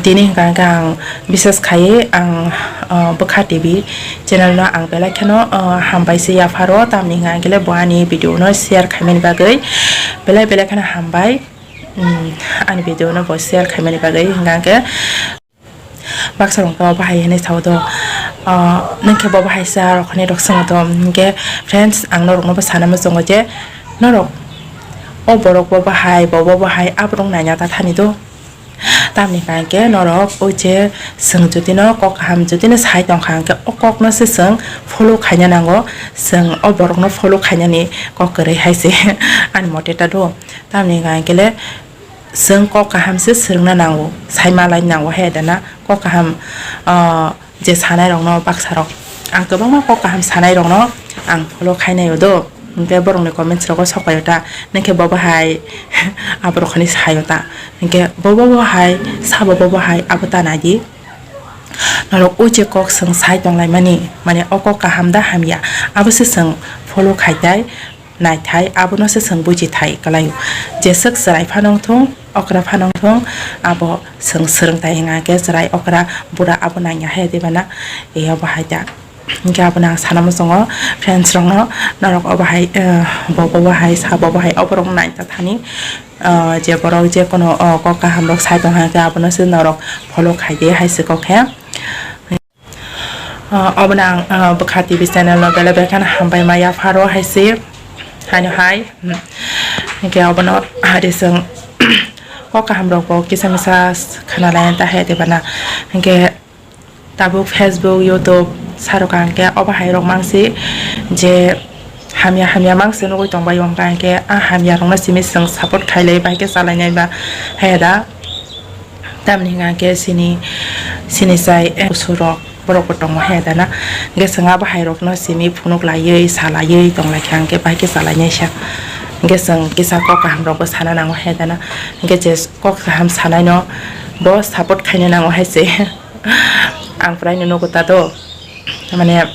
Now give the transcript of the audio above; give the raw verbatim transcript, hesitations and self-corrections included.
Tini hwnkha hwnkhe ang bises khaiwi ang, ah, Bwkha T V channel no ang belai kheno, ah, hambai se yapharo, tamni hwnkha hwnkhe le bo ani video no share khaimani bagwi belai belai kheno hambai, um, ani video no bo share khaimani bagwi hwnkha hwnkhe baksa rok khe obo hai hinwi sao do, ah, nwng khe bo bahai sa rok hinwi rok swngo do, hwnkhe friends ang norok no bo sana muchungo je norok o borok bo bahai, bo bo bahai, aborok naina ta thani do. Tamni hwnkhe norok o je chwng jotino kok kaham jotino sai tongkha hwnkhe o kokno se chwng follow khaina nango, chwng o borokno follow khainani kok kwrwi hai se ani mote ta do. Tamni hwnkhe le chwng kok kaham se swrwngna nango, sai malai nango he dana kok kaham, ah, je sanai rokno baksa rok. Ang kwbangma kok kaham sanai rokno ang follow khainai o do. Hwnkhe borokni comments rogo sokphaio ta, "Nwng khe bo bahai aborok hinwi saio ta." Hwnkhe bo bo bahai, sabo bo bahai, abo ta nai di. Norok o je kok chwng sai tonglaimani, mane o kok kaham da hamya, abo se chwng follow khai tai, nai thai, abono se chwng buji thai kwlaio. Jeswk chwrai phano wngthung, okra phano wngthung, abo chwng swrwng tai hwnkha khe chwrai okra bura abo nangya hai diba na, e obo hai da. Hwnkhe abono ang sana muchungo friends rokno, norok obo hai, eh, bo bo bahai, sabo bahai, oborok nai ta thani, eh, je borok je kono, oh, kok kaham rok sai tongkha hwnkhe abono se norok follow khai di hai se kok khe. Ah, obono ang, ah, Bwkha T V channel no belai belai kheno hambai ma yapharo hai se. Haino hai, hmm. Hwnkhe obono hari chwng kok kaham rok bo kisa misa khna lai ta hai diba na. Hwnkhe tabuk Facebook, YouTube sarok ang khe obo hai rok mangsi je hamya hamya mangsi nugui tongbai o, hwnkha hwnkhe a hamya rokno simi chwng support khailai bai khe chalainai ba hai da. Tamni hwnkha khe sini, sini chai, eh, usurok borok bo tongo he dana. Hwnkhe chwng abo hai rokno simi phunuk laiwi, sa laiwi tong lai kha, hwnkhe bai khe chalainai sa. Hwnkhe chwng kisa kok kaham rok bo sana nango he dana. Hwnkhe je kok kaham sanai no bo support khaina nango hai se. Ang prai no nugo ta do. Mane,